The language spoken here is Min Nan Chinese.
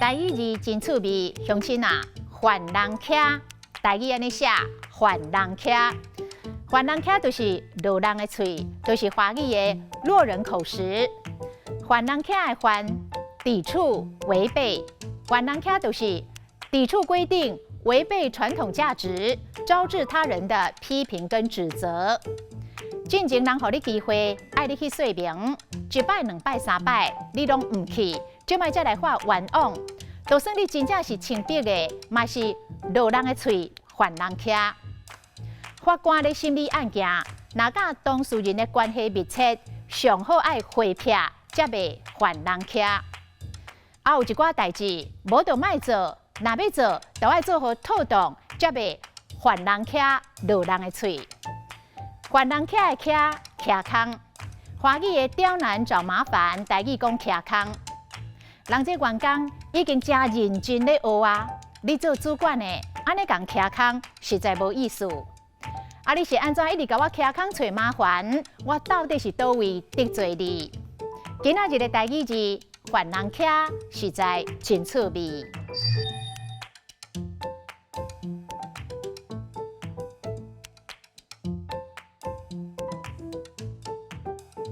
台語字真趣味，鄉親啊，犯人徛，台語按呢寫，犯人徛，犯人徛就是落人的喙，就是華語的落人口實。犯人徛的犯，抵觸、違背，犯人徛就是抵觸規定、違背傳統價值，招致他人的批評跟指責。進前人予你機會，愛你去說明，一擺、兩擺、三擺，你攏毋去，這擺才來發冤枉。就算你真正是清白的，嘛是落人的喙，犯人徛。法官咧審理案件，若佮當事人的關係密切，上好愛回避，才袂犯人徛。啊，有一寡代誌，無就莫做，若欲做，就愛做予妥當，才袂犯人徛，落人的喙。犯人徛的徛，徛空，華語的刁難找麻煩，台語講徛空。人這員工已經誠認真咧學啊，你做主管的，按呢共徛空，實在無意思。啊，你是按怎一直共我徛空揣麻煩？我到底是佗位得罪你？今仔日的台語字，犯人徛，實在真趣味。